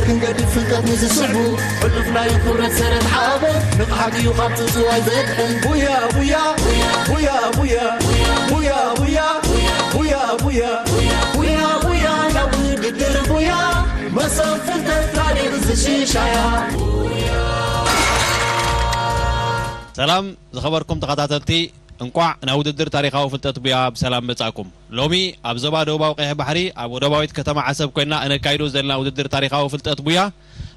ክንገድፍ ፍልጠት ንዝስዕቡ፣ ሕሉፍ ናይ ክብረት ሰረት ሓበን፣ ንቕሓት እዩ ካብ ጽጽዋይ ዘድሕን። ቡያ፣ ቡያ፣ ቡያ፣ ቡያ፣ ቡያ፣ ቡያ፣ ቡያ፣ ቡያ፣ ቡያ፣ ቡያ፣ ናብ ውድድር ቡያ፣ መሰብ ፍልጠት ታሪኽ ዝሽሻያ። ሰላም ዝኸበርኩም ተኸታተልቲ፣ እንቋዕ ናብ ውድድር ታሪኻዊ ፍልጠት ቡያ ብሰላም መጻእኩም። ሎሚ ኣብ ዞባ ደቡባዊ ቀይሕ ባሕሪ ኣብ ወደባዊት ከተማ ዓሰብ ኮይና እነካይዶ ዘለና ውድድር ታሪኻዊ ፍልጠት ቡያ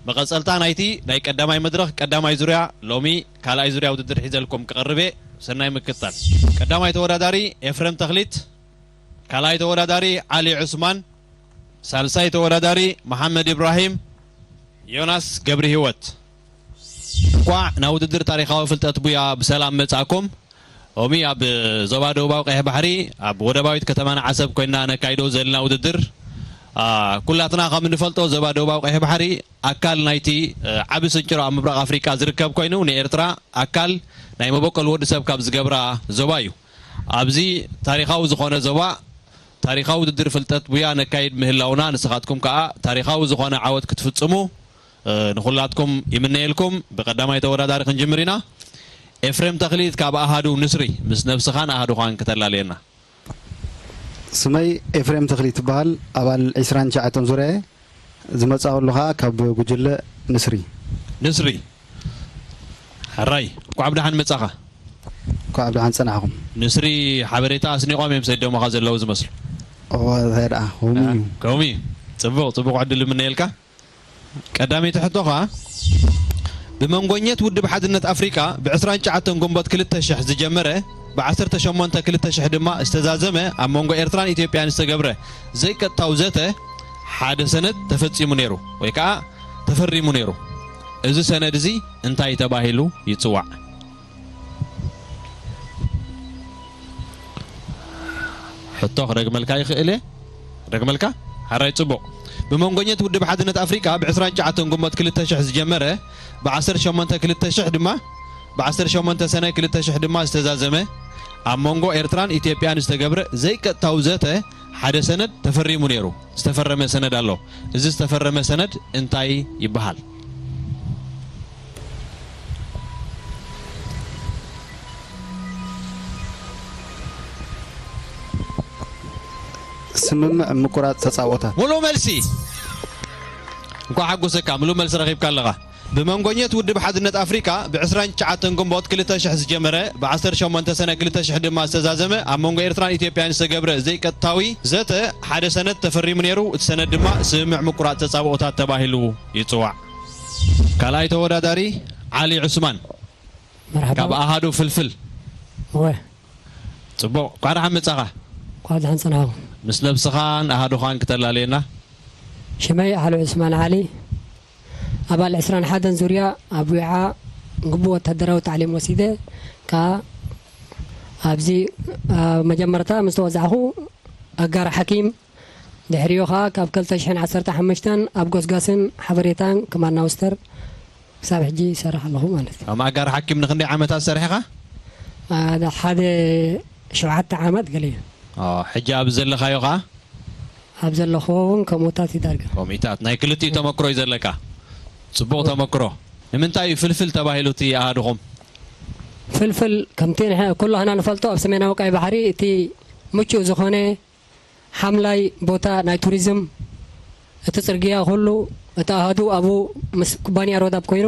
መቐጸልታ ናይቲ ናይ ቀዳማይ መድረኽ ቀዳማይ ዙርያ፣ ሎሚ ካልኣይ ዙርያ ውድድር ሒዘልኩም ክቐርብ እየ። ሰናይ ምክትታል። ቀዳማይ ተወዳዳሪ ኤፍሬም ተኽሊት፣ ካልኣይ ተወዳዳሪ ዓሊ ዑስማን፣ ሳልሳይ ተወዳዳሪ መሓመድ ኢብራሂም፣ ዮናስ ገብሪ ህይወት። እንቋዕ ናብ ውድድር ታሪኻዊ ፍልጠት ቡያ ብሰላም መጻእኩም። ሎሚ ኣብ ዞባ ደቡባዊ ቀይሕ ባሕሪ ኣብ ወደባዊት ከተማና ዓሰብ ኮይና ነካይዶ ዘለና ውድድር፣ አ፣ ኩላትና ከም እንፈልጦ ዞባ ደቡባዊ ቀይሕ ባሕሪ ኣካል ናይቲ፣ እ፣ ዓቢ ስንጭሮ ኣብ ምብራቕ ኣፍሪቃ ዝርከብ ኮይኑ፣ ንኤርትራ ኣካል ናይ መበቆል ወዲ ሰብ ካብ ዝገብራ ዞባ እዩ። ኣብዚ ታሪኻዊ ዝኾነ ዞባ ታሪኻዊ ውድድር ፍልጠት ቡያ ነካይድ ምህላውና፣ ንስኻትኩም ከኣ ታሪኻዊ ዝኾነ ዓወት ክትፍጽሙ፣ እ፣ ንኹላትኩም ይምነየልኩም። ብቐዳማይ ተወዳዳሪ ክንጅምር ኢና። ኤፍሬም ተኽሊት ካብ ኣሃዱ ንስሪ፣ ምስ ነብስኻን ኣሃዱኻን ከተላልየና። ስመይ ኤፍሬም ተኽሊት ይበሃል። ኣባል ዕስራን ትሽዓተን ዙርያ እየ። ዝመጻእሉ ኸኣ ካብ ጉጅለ ንስሪ። ንስሪ። ሕራይ፣ እንኳዕ ብደሓን መጻኻ። እንኳዕ ብደሓን ጸናሕኩም። ንስሪ ሓበሬታ ኣስኒቖም እዮም ሰዲዶምኻ ዘለዉ ዝመስሉ። እወ፣ እንታይ ደኣ፣ ከምኡ እዩ። ከምኡ እዩ። ጽቡቕ፣ ጽቡቕ ዕድል እምነየልካ። ቀዳመይቲ ሕቶ ኸኣ፣ ብመንጎኘት ውድብ ሓድነት ኣፍሪቃ ብ ዕስራን ትሽዓተን ግንቦት ክልተ ሽሕ ዝጀመረ፣ ብ ዓሰርተ ሸሞንተ ክልተ ሽሕ ድማ ዝተዛዘመ ኣብ መንጎ ኤርትራን ኢትዮጵያን ዝተገብረ ዘይቀጥታዊ ዘተ ሓደ ሰነድ ተፈጺሙ ነይሩ፣ ወይ ከኣ ተፈሪሙ ነይሩ። እዚ ሰነድ እዚ እንታይ ተባሂሉ ይጽዋዕ? ሕቶ ክደግመልካ ይኽእል እየ። ክደግመልካ? ሓራይ ጽቡቕ። ብመንጎኘት ውድብ ሓድነት ኣፍሪቃ ብ ዕስራን ትሽዓተን ግንቦት ክልተ ሽሕ ዝጀመረ፣ ብ ዓሰርተ ሸሞንተ ክልተ ሽሕ ድማ፣ ብ ዓሰርተ ሸሞንተ ሰነ ክልተ ሽሕ ድማ ዝተዛዘመ፣ ኣብ መንጎ ኤርትራን ኢትዮጵያን ዝተገብረ ዘይቀጥታዊ ዘተ ሓደ ሰነድ ተፈሪሙ ነይሩ። ዝተፈረመ ሰነድ ኣሎ። እዚ ዝተፈረመ ሰነድ እንታይ ይበሃል? ስምምዕ ምቁራጽ ተጻብኦታት። ሙሉእ መልሲ። እንኳዕ ሓጎሰካ፣ ሙሉእ መልሲ ረኺብካ ኣለኻ። ብመንጎኘት ውድብ ሓድነት ኣፍሪቃ ብ ዕስራን ትሽዓተን ግንቦት ክልተ ሽሕ ዝጀመረ፣ ብ ዓሰርተ ሸሞንተ ሰነ ክልተ ሽሕ ድማ ዝተዛዘመ፣ ኣብ መንጎ ኤርትራን ኢትዮጵያን ዝተገብረ ዘይቀጥታዊ ዘተ ሓደ ሰነድ ተፈሪሙ ነይሩ። እቲ ሰነድ ድማ ስምምዕ ምቁራጽ ተጻብኦታት ተባሂሉ ይጽዋዕ። ካልኣይ ተወዳዳሪ ዓሊ ዑስማን። መርሓባ። ካብ ኣሃዱ ፍልፍል። እወ። ጽቡቕ፣ እንኳዕ ደሓን መጻኻ። እንኳዕ ደሓን ጸናሕኩም። ምስ ነብስኻን ኣሃዱኻን ክተላልየና። ሽመይ ዓሊ ዑስማን ዓሊ፣ ኣባል ዕስራን ሓደን ዙርያ ኣብ ዊዓ ግቡእ ወተሃደራዊ ታዕሊም ወሲደ፣ ከኣ ኣብዚ፣ ኣብ መጀመርታ ምስ ተወዛዕኹ ኣጋር ሓኪም፣ ድሕሪኡ ኸኣ ካብ ክልተ ሽሕን ዓሰርተ ሓሙሽተን ኣብ ጎስጓስን ሓበሬታን ክማን ማስተር ክሳብ ሕጂ ይሰርሕ ኣለኹ ማለት እዩ። ከም ኣጋር ሓኪም ንኽንደይ ዓመታት ሰሪሕኻ? ኣ፣ ሓደ ሸውዓተ ዓመት ገለ እዩ። ኦ፣ ሕጂ ኣብ ዘለኻዮ ኸኣ? ኣብ ዘለኹዎ እውን ከምኡታት እዩ ዳርጋ። ከምኡታት። ናይ ክልቲኡ ተመክሮ እዩ ዘለካ። ጽቡቕ ተመክሮ። ንምንታይ እዩ ፍልፍል ተባሂሉ እቲ ኣሃዱኹም? ፍልፍል ከምቲ ንሕ-፣ ኩላህና ንፈልጦ ኣብ ሰሜናዊ ቀይ ባሕሪ እቲ ምቹእ ዝኾነ ሓምላይ ቦታ ናይ ቱሪዝም፣ እቲ ጽርግያ ኩሉ፣ እቲ ኣሃዱ ኣብኡ ምስ ኩባንያ ሮዳፕ ኮይኑ፣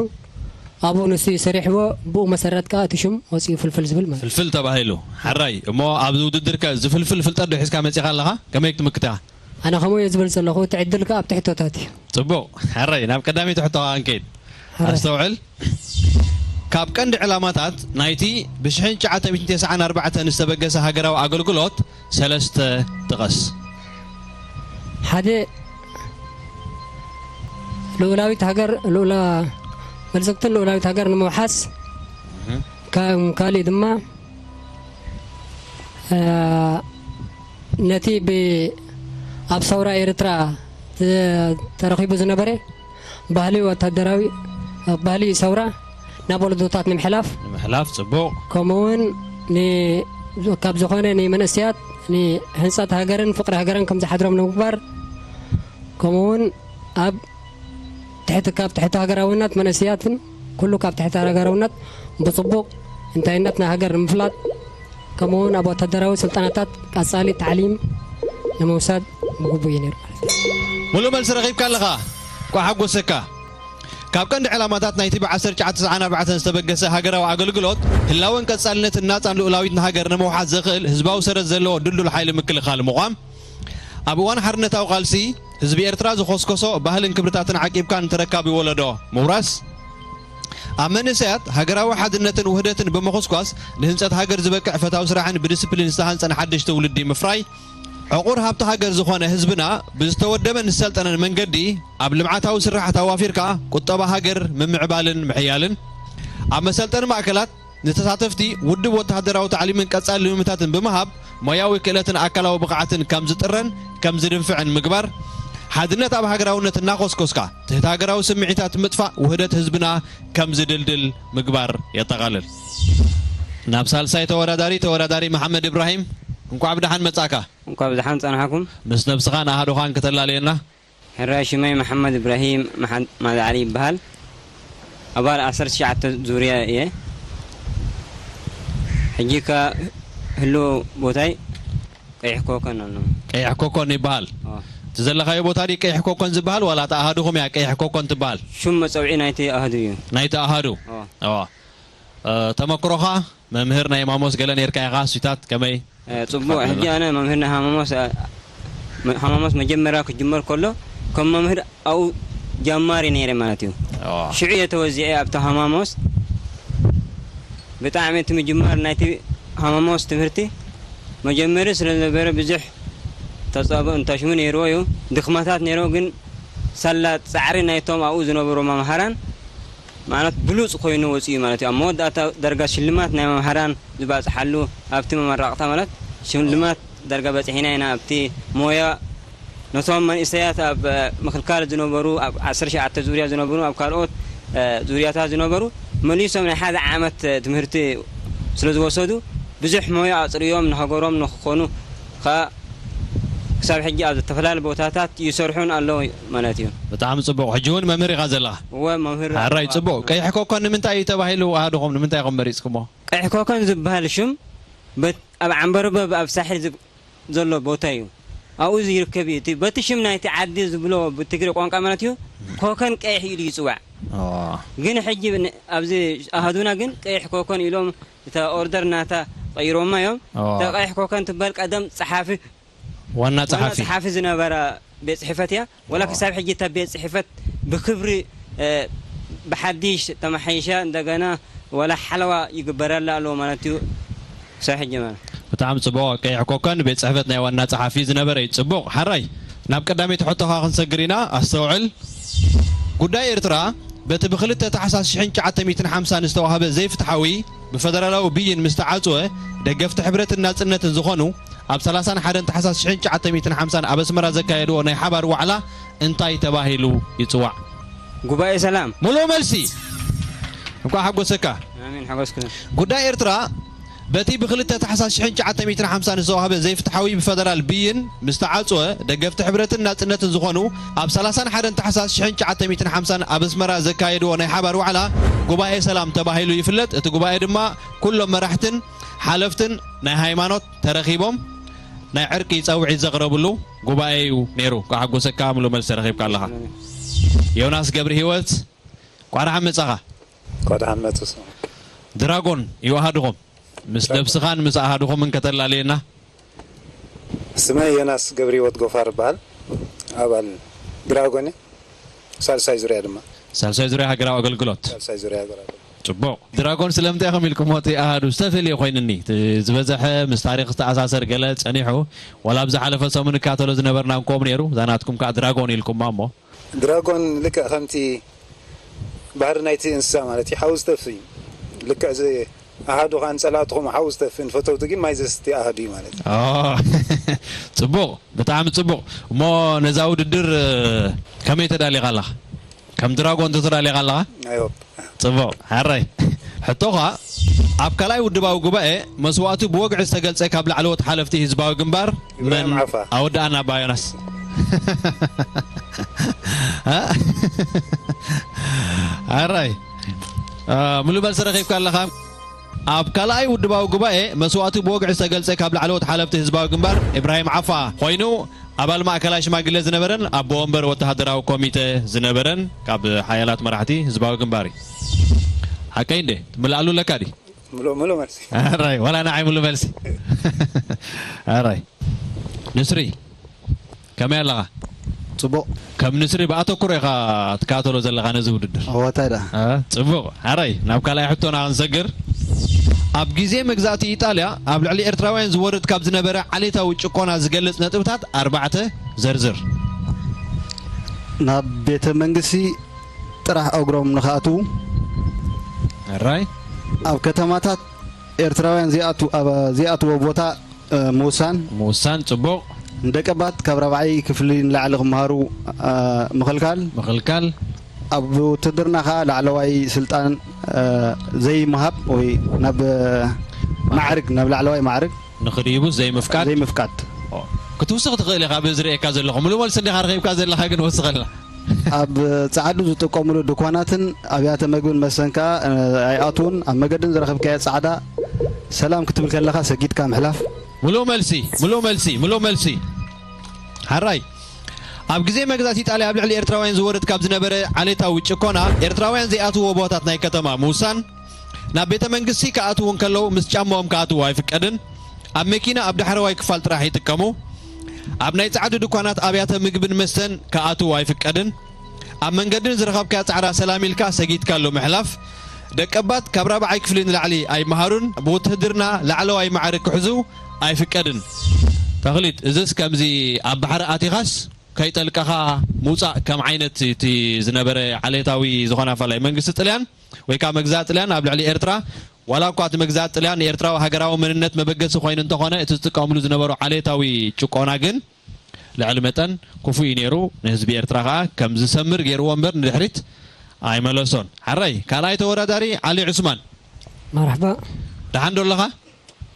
ኣብኡ ንሱ እዩ ሰሪሕዎ፣ ብኡ መሰረት ከኣ እቲ ሽም ወጺኡ ፍልፍል ዝብል ማለት። ፍልፍል ተባሂሉ። ሓራይ፣ እሞ ኣብዚ ውድድር ከ ዝፍልፍል ፍልጠት ዶ ሒዝካ መጺኻ ኣለኻ? ከመይ ክትምክት ኢኻ? ኣነ ከምኡ እየ ዝብል ዘለኹ፣ እቲ ዕድል ከኣ ኣብቲ ሕቶታት እዩ። ጽቡቕ። ሓራይ፣ ናብ ቀዳመይቲ ሕቶ ከኣ ክንከይድ። ሓራይ። ኣስተውዕል። ካብ ቀንዲ ዕላማታት ናይቲ ብሽሕን ትሽዓተ ሚእትን ተስዓን ኣርባዕተን ዝተበገሰ ሃገራዊ ኣገልግሎት ሰለስተ ጥቐስ። ሓደ፣ ልኡላዊት ሃገር፣ ልኡላ-፣ ብልጽግትን ልኡላዊት ሃገር ንምውሓስ፣ እህ። ከም ካልእ ድማ፣ እ፣ ነቲ ብ-፣ ኣብ ሰውራ ኤርትራ ተ-፣ ተረኺቡ ዝነበረ ባህሊ ወታደራዊ፣ ባህሊ ሰውራ ናብ ወለዶታት ንምሕላፍ፣ ንምሕላፍ፣ ጽቡቕ። ከምኡውን ን-፣ ካብ ዝኾነ ንመንእሰያት ንህንጸት ሃገርን ፍቕሪ ሃገርን ከም ዝሓድሮም ንምግባር፣ ከምኡውን ኣብ ትሕቲ፣ ካብ ትሕቲ ሃገራውነት መንእሰያትን ኩሉ ካብ ትሕቲ ሃገራውነት ብጽቡቕ እንታይነት ናይ ሃገር ንምፍላጥ፣ ከምኡውን ኣብ ወታደራዊ ስልጠናታት ቀጻሊ ታዕሊም ንምውሳድ ብግቡእ እዩ ነይሩ ማለት እዩ። ሙሉእ መልሲ ረኺብካ ኣለኻ። እንኳዕ ሓጎሰካ። ካብ ቀንዲ ዕላማታት ናይቲ ብ ዓሰርተ ትሽዓተ ሰብዓን ኣርባዕተን ዝተበገሰ ሃገራዊ ኣገልግሎት፣ ህላወን ቀጻልነትን ናጻን ልኡላዊትን ሃገር ንምውሓስ ዘኽእል ህዝባዊ ሰረት ዘለዎ ድልዱል ሓይሊ ምክልኻል ምዃም፣ ኣብ እዋን ሓርነታዊ ቃልሲ፣ ህዝቢ ኤርትራ ዝኾስኮሶ ባህልን ክብርታትን ዓቂብካ ንተረካቢ ወለዶ ምውራስ፣ ኣብ መንእሰያት ሃገራዊ ሓድነትን ውህደትን ብምኹስኳስ፣ ንህንጸት ሃገር ዝበቅዕ ፈታዊ ስራሕን ብዲስፕሊን ዝተሃንጸን ሓድሽ ትውልዲ ምፍራይ፣ ዕቑር ሃብቲ ሃገር ዝኾነ ህዝብና ብዝተወደበን ዝሰልጠነን መንገዲ ኣብ ልምዓታዊ ስራሓት ኣዋፊርካ ቁጠባ ሃገር ምምዕባልን ምሕያልን፣ ኣብ መሰልጠኒ ማእከላት ንተሳተፍቲ ውድብ ወተሃደራዊ ታዕሊምን ቀጻሊ ልምምታትን ብምሃብ፣ ሞያዊ ክእለትን ኣካላዊ ብቕዓትን ከም ዝጥረን ከም ዝድንፍዕን ምግባር፣ ሓድነት ኣብ ሃገራውነት እናኾስኮስካ፣ ትሕቲ ሃገራዊ ስምዒታት ምጥፋእ ውህደት ህዝብና ከም ዝድልድል ምግባር የጠቓልል። ናብ ሳልሳይ ተወዳዳሪ፣ ተወዳዳሪ መሓመድ ኢብራሂም፣ እንቋዕ ብደሓን መጻእካ። እንቋዕ ብደሓን ጸናሕኩም። ምስ ነብስኻን ኣሃዱኻን ከተላልየና። ሕራይ ሽመይ መሓመድ ኢብራሂም መሓ-፣ ማዛዕሊ ይበሃል። ኣባል ዓሰርተ ትሽዓተ ዙርያ እየ። ሕጂ ከ ህልው ቦታይ ቀይሕ ኮከን ኣሎ። ቀይሕ ኮኮን ይበሃል። ኦ። እቲ ዘለኻዮ ቦታ ድዩ ቀይሕ ኮኮን ዝበሃል፣ ዋላ እታ ኣሃዱኹም እያ ቀይሕ ኮኮን ትበሃል? ሹም መጸውዒ ናይቲ ኣሃዱ እዩ። ናይቲ ኣሃዱ? ኦ። ኦ። እ፣ ተመክሮኻ መምህር ናይ ሃማሞስ ገለ ኔርካ ኢኻ፣ እሱታት ከመይ? እ፣ ጽቡቕ። ሕጂ ኣነ መምህር ናይ ሃማሞስ፣ እ፣ መ-፣ ሃማሞስ መጀመርያ ክጅመር ከሎ ከም መምህር ኣብኡ ጀማሪ ነይረ ማለት እዩ። ኦ። ሽዑ እየ ተወዚዐ ኣብቲ ሃማሞስ። ብጣዕሚ እቲ ምጅማር ናይቲ ሃማሞስ ትምህርቲ መጀመሪ ስለ ዝነበረ ብዙሕ ተጻብኦን ታሽሙ ነይርዎ እዩ። ድኽመታት ነይርዎ፣ ግን ሳላ ጻዕሪ ናይቶም ኣብኡ ዝነበሩ መምሃራን ማለት ብሉጽ ኮይኑ ወጺኡ ማለት እዩ። ኣብ መወዳእታ ደረጃ ሽልማት ናይ መምሃራን ዝባጽሓሉ ኣብቲ መመረቕታ ማለት ሽልማት ደረጃ በጺሕና ኢና። ኣብቲ ሞያ ነቶም መንእሰያት ኣብ፣ እ፣ ምክልካል ዝነበሩ፣ ኣብ ዓሰርተ ትሽዓተ ዙርያ ዝነበሩ፣ ኣብ ካልኦት፣ እ፣ ዙርያታት ዝነበሩ መሊሶም ናይ ሓደ ዓመት፣ እ፣ ትምህርቲ ስለ ዝወሰዱ ብዙሕ ሞያ ኣጽርዮም ንሃገሮም ንክኾኑ ከኣ ክሳብ ሕጂ ኣብ ዝተፈላለዩ ቦታታት ይሰርሑን ኣለዉ ማለት እዩ። ብጣዕሚ ጽቡቕ። ሕጂ እውን መምህር ኢኻ ዘለኻ? እወ፣ መምህር። ሕራይ ጽቡቕ። ቀይሕ ኮኮን ንምንታይ እዩ ተባሂሉ? ኣሃዱኹም ንምንታይ ኢኹም መሪጽኩሞ? ቀይሕ ኮኮን ዝበሃል ሽም በት-፣ ኣብ ዓምበርበብ ኣብ ሳሕል ዝብ-፣ ዘሎ ቦታ እዩ። ኣብኡ ዝርከብ እዩ። እቲ በቲ ሽም ናይቲ ዓዲ ዝብሎ ብትግሪ ቋንቋ ማለት እዩ፣ ኮከን ቀይሕ ኢሉ ይጽዋዕ። ኦ። ግን ሕጂ ን-፣ ኣብዚ ኣሃዱና ግን ቀይሕ ኮከን ኢሎም እታ ኦርደር ናታ ቀይሮማ እዮም። ኦ። እታ ቀይሕ ኮከን ትበሃል ቀደም ጸሓፊ ዋና ዋና ጸሓፊ። ጸሓፊ ዝነበረ ቤት ጽሕፈት እያ። ወላ ኦ። ክሳብ ሕጂ እታ ቤት ጽሕፈት ብክብሪ፣ እ፣ ብሓዲሽ ተመሓይሻ እንደገና ወላ ሓለዋ ይግበረላ ኣሎ ማለት እዩ። ክሳብ ሕጂ ማለት። ብጣዕሚ ጽቡቕ። ቀይሕ ኮከን ቤት ጽሕፈት ናይ ዋና ጸሓፊ ዝነበረ እዩ። ጽቡቕ። ሓራይ፣ ናብ ቀዳመይቲ ሕቶኻ ክንሰግር ኢና። ኣስተውዕል። ጉዳይ ኤርትራ በቲ ብክልተ ታሕሳስ ሽሕን ትሽዓተ ሚእትን ሓምሳን ዝተዋህበ ዘይፍትሓዊ ብፈደራላዊ ብይን ምስ ተዓጽወ፣ ደገፍቲ ሕብረትን ናጽነትን ዝኾኑ ኣብ ሰላሳን ሓደን ታሕሳስ ሽሕን ትሽዓተ ሚእትን ሓምሳን ኣብ ኣስመራ ዘካየድዎ ናይ ሓባር ዋዕላ እንታይ ተባሂሉ ይጽዋዕ? ጉባኤ ሰላም። ሙሉእ መልሲ። እንኳዕ ሓጎሰካ። ኣሜን፣ ሓጎስኩ። ጉዳይ ኤርትራ በቲ ብክልተ ታሕሳስ ሽሕን ትሽዓተ ሚእትን ሓምሳን ዝተዋህበ ዘይፍትሓዊ ብፈደራል ብይን ምስ ተዓጽወ፣ ደገፍቲ ሕብረትን ናጽነትን ዝኾኑ ኣብ ሰላሳን ሓደን ታሕሳስ ሽሕን ትሽዓተ ሚእትን ሓምሳን ኣብ ኣስመራ ዘካየድዎ ናይ ሓባር ዋዕላ ጉባኤ ሰላም ተባሂሉ ይፍለጥ። እቲ ጉባኤ ድማ ኩሎም መራሕትን ሓለፍትን ናይ ሃይማኖት ተረኺቦም ናይ ዕርቂ ጸውዒት ዘቕረብሉ ጉባኤ እዩ ነይሩ። ክሓጎሰካ፣ ምሉእ መልሲ ረኺብካ ኣለኻ። ዮናስ ገብረ ህይወት፣ እንኳዕ ደሓን መጻኻ። እንኳዕ ደሓን መጹ። ድራጎን እዩ ኣሃድኹም። ምስ ድራጎን። ነብስኻን ምስ ኣሃድኹምን ከተላልየና። ስመይ ዮናስ ገብረ ህይወት ጎፋር እበሃል። ኣባል ድራጎን እየ። ሳልሳይ ዙርያ ድማ። ሳልሳይ ዙርያ ሃገራዊ ኣገልግሎት። ሳልሳይ ዙርያ ሃገራዊ ኣገልግሎት። ጽቡቕ። ድራጎን ስለምንታይ ኢኹም ኢልኩሞ እቲ ኣሃዱ ዝተፈልየ ኮይኑኒ? እቲ ዝበዝሐ ምስ ታሪኽ ዝተኣሳሰር ገለ ጸኒሑ፣ ዋላ ኣብ ዝሓለፈ ሰሙን ንከታተሎ ዝነበርና እንኮም ነይሩ፣ እዛ ናትኩም ከኣ ድራጎን ኢልኩማ እሞ። ድራጎን ልክዕ ከምቲ ባህሪ ናይቲ እንስሳ ማለት እዩ፣ ሓዊ ዝተፊ እዩ። ልክዕ እዚ ኣሃዱ ከኣ ንጸላእትኹም ሓዊ ዝተፊ፣ ንፈተውቲ ግን ማይ ዘስቲ ኣሃዱ እዩ ማለት እዩ። ኦ፣ ጽቡቕ፣ ብጣዕሚ ጽቡቕ። እሞ ነዛ ውድድር፣ እ፣ ከመይ ተዳሊኻ ኣለኻ? ከም ድራጎን ተዳሊኻ ኣለኻ? I hope። ጽቡቕ፣ ሓራይ። ሕቶኻ፣ ኣብ ካልኣይ ውድባዊ ጉባኤ መስዋእቱ ብወግዒ ዝተገልጸ ካብ ላዕለዎት ሓለፍቲ ህዝባዊ ግንባር ኢብራሂም መን? ዓፋ። ኣወድኣና ኣባ ዮናስ። ኣራይ፣ ሙሉ መልሲ ረኺብካ ኣለኻ። ኣብ ካልኣይ ውድባዊ ጉባኤ መስዋእቱ ብወግዒ ዝተገልጸ ካብ ላዕለዎት ሓለፍቲ ህዝባዊ ግንባር ኢብራሂም ዓፋ ኮይኑ፣ ኣባል ማእከላይ ሽማግለ ዝነበረን ኣቦ ወንበር ወተሃደራዊ ኮሚተ ዝነበረን ካብ ሓያላት መራሕቲ ህዝባዊ ግንባር እዩ። ሓቀይ እንዴ? ትምልኣሉ ኣለካ ድዩ? ምሉእ፣ ምሉእ መልሲ። ኣራይ፣ ዋላ ንዓይ ምሉእ መልሲ። ኣራይ። ንስሪ፣ ከመይ ኣለኻ? ጽቡቕ። ከም ንስሪ ብኣተኩሮ ኢኻ ትከታተሎ ዘለኻ ነዚ ውድድር። እወ፣ እንታይ ደኣ? እ፣ ጽቡቕ። ኣራይ፣ ናብ ካልኣይ ሕቶና ክንሰግር። ኣብ ግዜ መግዛእቲ ኢጣልያ ኣብ ልዕሊ ኤርትራውያን ዝወርድ ካብ ዝነበረ ዓሌታዊ ጭቆና ዝገልጽ ነጥብታት ኣርባዕተ ዘርዝር። ናብ ቤተ መንግስቲ ጥራሕ እግሮም ንኽኣትዉ፣ ኣራይ። ኣብ ከተማታት ኤርትራውያን ዘይኣቱ-፣ ኣብ ዘይኣትዎ ቦታ፣ እ፣ ምውሳን። ምውሳን፣ ጽቡቕ። ንደቀባት ካብ ራብዓይ ክፍሊ ንላዕሊ ክመሃሩ፣ እ፣ ምኽልካል። ምኽልካል። ኣብ ውትድርና ከኣ ላዕለዋይ ስልጣን፣ እ፣ ዘይምሃብ ወይ ናብ፣ እ፣ ማዕርግ፣ ናብ ላዕለዋይ ማዕርግ ንኽድይቡ ዘይምፍቃድ። ዘይምፍቃድ። ኦ፣ ክትውስኽ ትኽእል ኢኻ፣ ብዝርእየካ ዘለኹ። ምሉእ መልሲ እንዲኻ ረኺብካ ዘለኻ፣ ግን ወስኸልና። ኣብ ጻዕዱ ዝጥቀሙሉ ድኳናትን ኣብያተ መግብን መስተን ከኣ፣ እ፣ ኣይኣትዉን። ኣብ መገድን ዝረኸብካዮ ጻዕዳ ሰላም ክትብል ከለኻ ሰጊድካ ምሕላፍ። ምሉእ መልሲ፣ ምሉእ መልሲ፣ ምሉእ መልሲ። ሓራይ፣ ኣብ ግዜ መግዛእቲ ኢጣልያ ኣብ ልዕሊ ኤርትራውያን ዝወርድ ካብ ዝነበረ ዓሌታዊ ጭቆና፣ ኤርትራውያን ዘይኣትውዎ ቦታት ናይ ከተማ ምውሳን፣ ናብ ቤተ መንግስቲ ክኣትዉ እንከለዉ ምስ ጫማኦም ክኣትዉ ኣይፍቀድን። ኣብ መኪና ኣብ ዳሕረዋይ ክፋል ጥራሕ ይጥቀሙ። ኣብ ናይ ጻዕዲ ድኳናት፣ ኣብያተ ምግብን መስተን ክኣትዉ ኣይፍቀድን። ኣብ መንገዲ ንዝረኸብካያ ጻዕዳ ሰላም ኢልካ ሰጊድካሉ ምሕላፍ። ደቀባት ካብ ራብዓይ ክፍሊ ንላዕሊ ኣይመሃሩን። ብውትህድርና ላዕለዋይ ማዕርግ ክሕዙ ኣይፍቀድን። ተኽሊት፣ እዝስ ከምዚ ኣብ ባሕሪ ኣቲኻስ ከይጠልቀኻ ምውጻእ ከም ዓይነት እቲ ዝነበረ ዓሌታዊ ዝኾነ ኣፈላይ መንግስቲ ጥልያን ወይ ከዓ መግዛእ ጥልያን ኣብ ልዕሊ ኤርትራ፣ ዋላ እኳ እቲ መግዛእ ጥልያን ንኤርትራዊ ሃገራዊ መንነት መበገሲ ኮይኑ እንተኾነ፣ እቲ ዝጥቀምሉ ዝነበሩ ዓሌታዊ ጭቆና ግን ልዕሊ መጠን ክፉእ እዩ ነይሩ። ንህዝቢ ኤርትራ ከዓ ከም ዝሰምር ገይርዎ እምበር ንድሕሪት ኣይመለሶን። ሓራይ፣ ካልኣይ ተወዳዳሪ ዓሊ ዑስማን። መርሓባ። ደሓን ዶ ኣለኻ?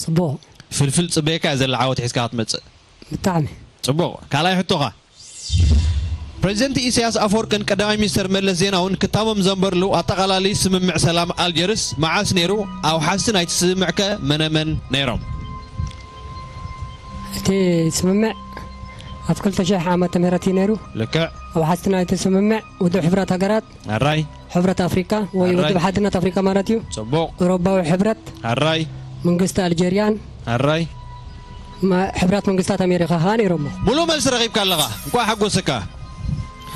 ጽቡቕ። ፍልፍል ጽበየካ እያ ዘላ ዓወት ሒዝካ ክትመጽእ። ብጣዕሚ። ጽቡቕ። ካልኣይ ሕቶኻ። ፕረዚደንት ኢሳያስ ኣፈወርቅን ቀዳማይ ሚኒስተር መለስ ዜናውን ክታሞም ዘንበርሉ ኣጠቓላሊ ስምምዕ ሰላም ኣልጀርስ መዓስ ነይሩ? ኣውሓስቲ ናይቲ ስምምዕከ መነመን ነይሮም? እቲ ስምምዕ ኣብ ክልተ ሽሕ ዓመተ ምህረት እዩ ነይሩ። ልክዕ። ኣውሓስቲ ናይቲ ስምምዕ ውድብ ሕብራት ሃገራት፣ ኣራይ። ሕብረት ኣፍሪቃ ወይ ኣራይ። ውድብ ሓድነት ኣፍሪቃ ማለት እዩ። ጽቡቕ። ኤውሮጳዊ ሕብረት፣ ኣራይ። መንግስቲ ኣልጀርያን፣ ኣራይ። ማ-፣ ሕብራት መንግስታት ኣሜሪካ ከኣ ነይሮሞ። ሙሉእ መልሲ ረኺብካ ኣለኻ። እንኳዕ ሓጎሰካ።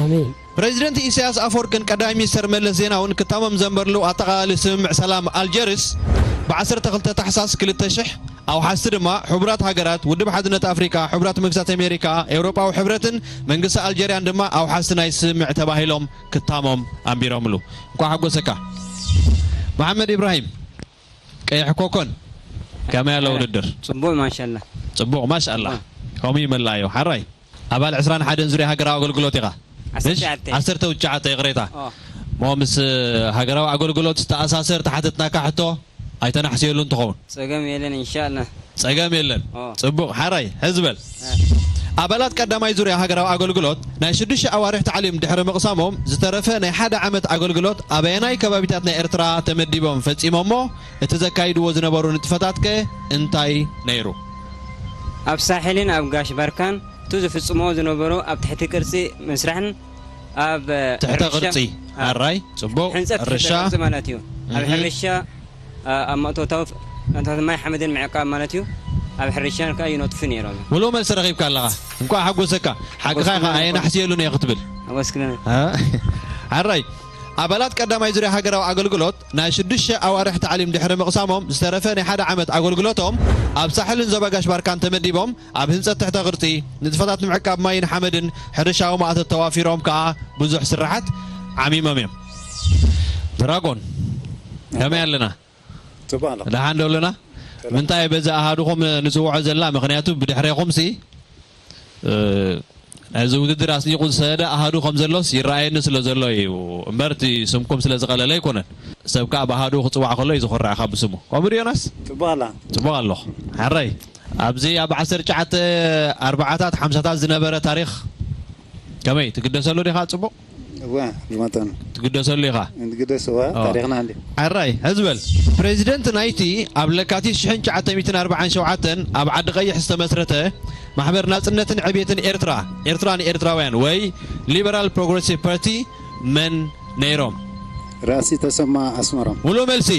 ኣሜን። ፕረዚደንት ኢሳያስ ኣፈወርቅን ቀዳማይ ሚኒስተር መለስ ዜናውን ክታሞም ዘንበርሉ ኣጠቓላሊ ስምምዕ ሰላም ኣልጀርስ ብ ዓሰርተ ክልተ ታሕሳስ ክልተ ሽሕ፣ ኣውሓስቲ ድማ ሕቡራት ሃገራት፣ ውድብ ሓድነት ኣፍሪካ፣ ሕቡራት መንግስታት ኣሜሪካ፣ ኤውሮጳዊ ሕብረትን መንግስቲ ኣልጀርያን ድማ ኣውሓስቲ ናይ ስምምዕ ተባሂሎም ክታሞም ኣንቢሮምሉ። እንኳዕ ሓጎሰካ። መሓመድ ኢብራሂም፣ ቀይሕ ኮኮን፣ ከመይ ኣሎ ውድድር? ጽቡቕ፣ ማሻላ። ጽቡቕ፣ ማሻላ። ጽቡቕ። ከምኡ ይመልኣዮ። ሓራይ፣ ኣባል ዕስራን ሓደን ዙርያ ሃገራዊ ኣገልግሎት ኢኻ። ዓሰርተ ትሽዓተ። እሽ? ዓሰርተ ትሽዓተ፣ ይቕሬታ። ኦ። እሞ ምስ ሃገራዊ ኣገልግሎት ዝተኣሳሰር ተሓተትናካ ሕቶ ኣይተናሕስየሉን ትኸውን። ጸገም የለን፣ ኢንሻኣላ። ጸገም የለን። ኦ። ጽቡቕ፣ ሓራይ፣ ሕዚ በል። እ። ኣባላት ቀዳማይ ዙርያ ሃገራዊ ኣገልግሎት ናይ ሽዱሽተ ኣዋርሕ ታዕሊም ድሕሪ ምቕሳሞም፣ ዝተረፈ ናይ ሓደ ዓመት ኣገልግሎት ኣበየናይ ከባቢታት ናይ ኤርትራ ተመዲቦም ፈጺሞሞ? እቲ ዘካይድዎ ዝነበሩ ንጥፈታትከ እንታይ ነይሩ? ኣብ ሳሕልን ኣብ ጋሽ ባርካን፣ እቱ ዝፍጽምዎ ዝነበሩ ኣብ ትሕቲ ቅርጺ ምስራሕን ኣብ ትሕተ ሕርሻ፣ ቅርጺ፣ ኣብ ኣራይ፣ ጽቡቕ፣ ሕንጸት ትሕተ ሕርሻ። ቅርጺ ማለት እዩ። ኣብ እህ። ሕርሻ፣ ኣ-፣ ኣብ መእቶታዊ ፍ-፣ ኩነታት ማይ ሓመድን ምዕቃብ ማለት እዩ። ኣብ ሕርሻን ከኣ ይነጥፉ ነይሮም። ሙሉእ መልሲ ረኺብካ ኣለኻ። እንኳዕ ሓጎሰካ። ሓቂ ሓጎስኩም ኸዓ ይኹን። ኣየናሕስየሉን እየ ክትብል። ሓጎስኩም። ኣ? ሓራይ፣ ኣባላት ቀዳማይ ዙርያ ሃገራዊ ኣገልግሎት ናይ ሽዱሽተ ኣዋርሕ ታዕሊም ድሕሪ ምቕሳሞም፣ ዝተረፈ ናይ ሓደ ዓመት ኣገልግሎቶም ኣብ ሳሕልን ዞባ ጋሽ ባርካን ተመዲቦም፣ ኣብ ህንጸት ትሕተ ቅርጺ፣ ንጥፈታት ንምዕቃብ ማይን ሓመድን ሕርሻዊ ማእቶት ተዋፊሮም ከኣ ብዙሕ ስራሓት ዓሚሞም እዮም። ድራጎን፣ ከመይ ኣለና? ጽቡቕ ኣለኹ። ደሓን ዶ ኣለና? ሰላም። ምንታይ በዚ ኣሃዱኹም ንጽውዖ ዘላ? ምኽንያቱ ብድሕሬኹምሲ፣ እ፣ ናይዚ ውድድር ኣስኒቑ ዝሰደደ ኣሃዱ ከም ዘሎስ ይረኣየኒ ስለ ዘሎ እዩ እምበር፣ እቲ ስምኩም ስለ ዝቐለለ ኣይኮነን። ሰብ ከኣ ብኣሃዱ ክጽዋዕ ከሎ እዩ ዝኹርዕ ካብ ስሙ። ከምኡ ድዩ ዮናስ? ጽቡቕ ኣላ። ጽቡቕ ኣለኹ። ሓራይ፣ ኣብዚ ኣብ ዓሰርተ ትሽዓተ ኣርባዓታት ሓምሳታት ዝነበረ ታሪኽ ከመይ ትግደሰሉ ዲኻ? ጽቡቕ እዋ ብመጠኑ ትግደሰሉ ኢኻ። ንግደስ እዋ ኦ። ታሪኽና እንዲ ኣራይ ሕዝበል ፕሬዚደንት ናይቲ ኣብ ለካቲት ሽሕን ትሽዓተ ሚእትን ኣርባዓን ሸውዓተን ኣብ ዓዲ ቀይሕ ዝተመስረተ ማሕበር ናጽነትን ዕብየትን ኤርትራ ኤርትራ ንኤርትራውያን ወይ ሊበራል ፕሮግረሲቭ ፓርቲ መን ነይሮም? ራእሲ ተሰማ ኣስመሮም ሙሉእ መልሲ።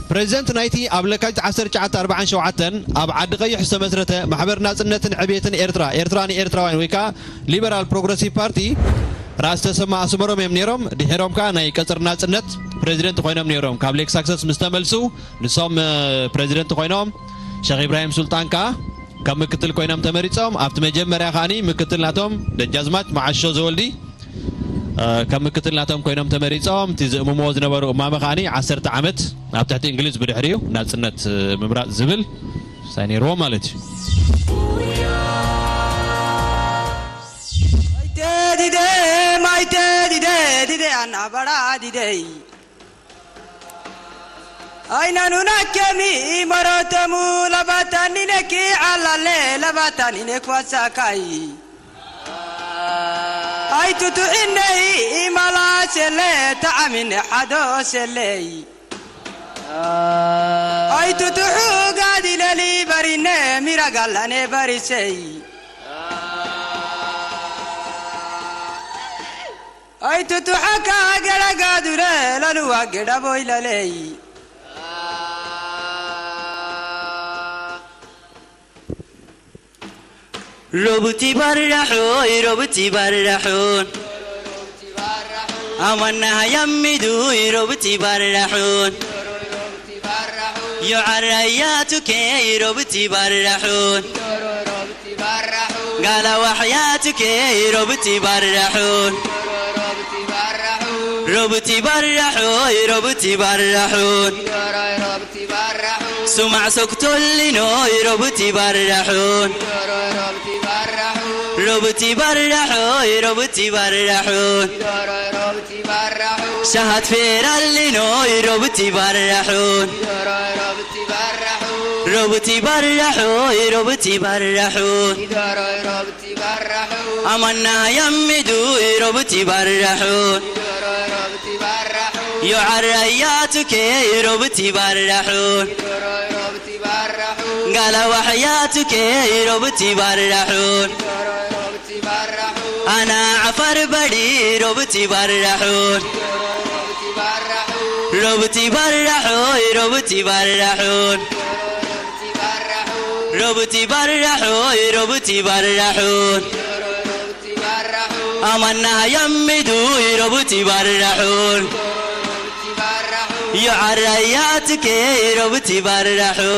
ፕሬዚደንት ናይቲ ኣብ ለካቲት ዓሰርተ ትሽዓተ ኣርባዓን ሸውዓተን ኣብ ዓዲ ቀይሕ ዝተመስረተ ማሕበር ናጽነትን ዕብየትን ኤርትራ ኤርትራ ንኤርትራውያን ወይ ከዓ ሊበራል ፕሮግረሲቭ ፓርቲ ራእሲ ተሰማ ኣስመሮም እዮም ነይሮም። ድሒሮም ከዓ ናይ ቀጽሪ ናጽነት ፕሬዚደንት ኮይኖም ነይሮም። ካብ ሌክስ ኣክሰስ ምስ ተመልሱ ንሶም ፕሬዚደንት ኮይኖም ሸኽ ኢብራሂም ሱልጣን ከዓ ከም ምክትል ኮይኖም ተመሪጾም። ኣብቲ መጀመርያ ከዓኒ ምክትል ናቶም ደጃዝማች መዓሾ ዘወልዲ ከም ምክትል ናቶም ኮይኖም ተመሪጾም። እቲ ዝእምምዎ ዝነበሩ እማመ ከዓኒ ዓሰርተ ዓመት ኣብ ትሕቲ እንግሊዝ ብድሕሪኡ ናጽነት ምምራጽ ዝብል ሳይ ነይርዎም ማለት እዩ። Maite dide, maite dide, dide anabara dide. Aina nuna kemi morotomu labatani neki alale labatani ne kwasakai. Ai tutu inei imala sele ta amine hado selei. Ai tutu huga dileli barine miragalane barisei. Ai tutu haka gera gadure lalu agera boilalei. Robuti barraho, robuti barraho. Amanna hayamidu, robuti barraho. Yo arayatu ke, robuti barraho. Gala wahayatu ke, robuti barraho. Robuti barraho, robuti barraho. Sumac soktolino, robuti barraho. Robuti barraho, robuti barraho. Shahat ferallino, robuti barraho. Robuti barraho, robuti barraho. Amanna yammidu, robuti barraho. Yo arayatu ke, robuti barraho. Gala wahayatu ke, robuti barraho. Ana afar badi, robuti barraho. Robuti barraho, robuti barraho. Robuti barraho, robuti barraho. Amanna yammidu, robuti barraho. Yo arayatu ke, robuti barraho.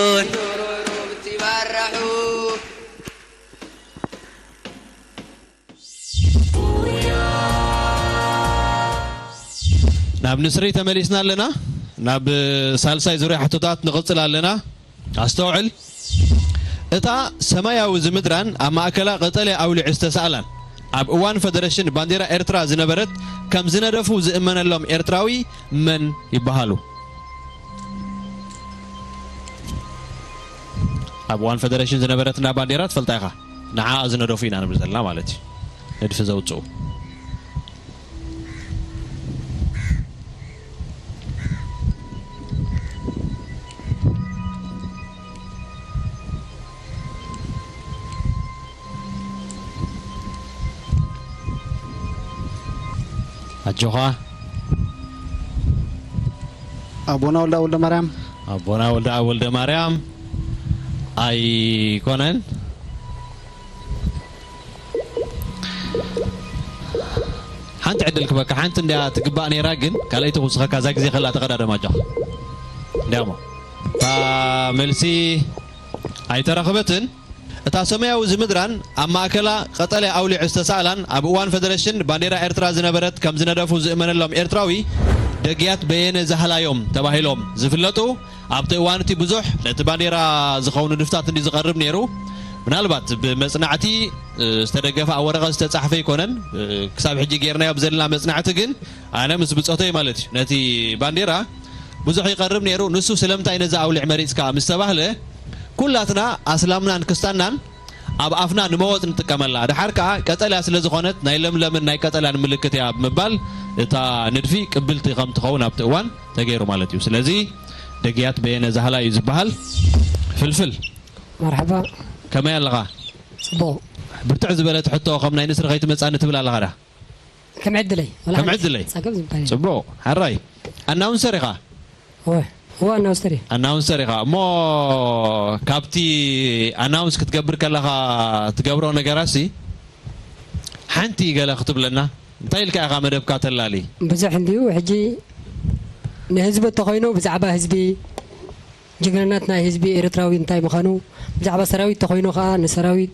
ናብ ንስሪ ተመሊስና ኣለና። ናብ ሳልሳይ ዙርያ ሕቶታት ንቕጽል ኣለና። ኣስተውዕል። እታ ሰማያዊ ዝምድራን ኣብ ማእከላ ቀጠልያ ኣውሊዕ ዝተሳእላን ኣብ እዋን ፈደረሽን ባንዴራ ኤርትራ ዝነበረት ከም ዝነደፉ ዝእመነሎም ኤርትራዊ መን ይበሃሉ? ኣብ እዋን ፈደረሽን ዝነበረትና ባንዴራ ትፈልጣ ኢኻ። ንዓ ዝነደፉ ኢና ንብል ዘለና ማለት እዩ። ንድፊ ዘውፅኡ ኣጆኻ ኣቦና ወልደ ወልደ ማርያም ኣቦና ወልደ ወልደ ማርያም ኣይኮነን። ሓንቲ ዕድል ክበካ ሓንቲ እንዲያ ትግባእ ነይራ፣ ግን ካልኣይቲ ክውስኸካ እዛ ግዜ ከላ ተቐዳደም ኣጆኻ። እንዲያሞ እታ መልሲ ኣይተረኽበትን። እታ ሰማያዊ ዝምድራን ኣብ ማእከላ ቀጠልያ ኣውሊዕ ዝተሳእላን ኣብ እዋን ፈደረሽን ባንዴራ ኤርትራ ዝነበረት ከም ዝነደፉ ዝእመነሎም ኤርትራዊ ደግያት በየነ ዛህላዮም ተባሂሎም ዝፍለጡ ኣብቲ እዋን እቲ ብዙሕ ነቲ ባንዴራ ዝኸውን ንድፍታት እንዲ ዝቐርብ ነይሩ። ምናልባት ብመጽናዕቲ ዝተደገፈ ኣብ ወረቐት ዝተጻሕፈ ኣይኮነን። ክሳብ ሕጂ ጌርናዮ ብዘለና መጽናዕቲ ግን ኣነ ምስ ብጾተይ ማለት እዩ ነቲ ባንዴራ ብዙሕ ይቐርብ ነይሩ። ንሱ ስለምንታይ ነዚ ኣውሊዕ መሪጽካ ምስ ተባህለ ኩላትና ኣስላምናን ክስታናን ኣብ ኣፍና ንመወፅ ንጥቀመላ። ድሓር ከዓ ቀጠልያ ስለ ዝኾነት ናይ ለምለምን ናይ ቀጠልያን ምልክት እያ ብምባል እታ ንድፊ ቅብልቲ ከም ትኸውን ኣብቲ እዋን ተገይሩ ማለት እዩ። ስለዚ ደግያት በየነ ዛህላ እዩ ዝበሃል። ፍልፍል፣ መርሓባ። ከመይ ኣለኻ? ጽቡቕ። ብርትዕ ዝበለት ሕቶ ከም ናይ ንስሪ ከይትመጻኒ ትብል ኣለኻ ዳ? ከም ዕድለይ። ወላ ከም ሓንቲ ዕድለይ። ጸገም ዝምታይ። ጽቡቕ። ሓራይ። ኣናውንሰር ኢኻ? እወ። እወ፣ ኣናውንሰር እየ። ኣናውንሰር ኢኻ። እሞ ካብቲ ኣናውንስ ክትገብር ከለኻ ትገብሮ ነገራሲ ሓንቲ ገለ ክትብለና? እንታይ ኢልካ ኢኻ መደብካ ተላሊ? ብዙሕ እንድዩ። ሕጂ ንህዝቢ እንተኾይኑ ብዛዕባ ህዝቢ፣ ጅግንነት ናይ ህዝቢ ኤርትራዊ እንታይ ምዃኑ፣ ብዛዕባ ሰራዊት ተኾይኑ ኸኣ ንሰራዊት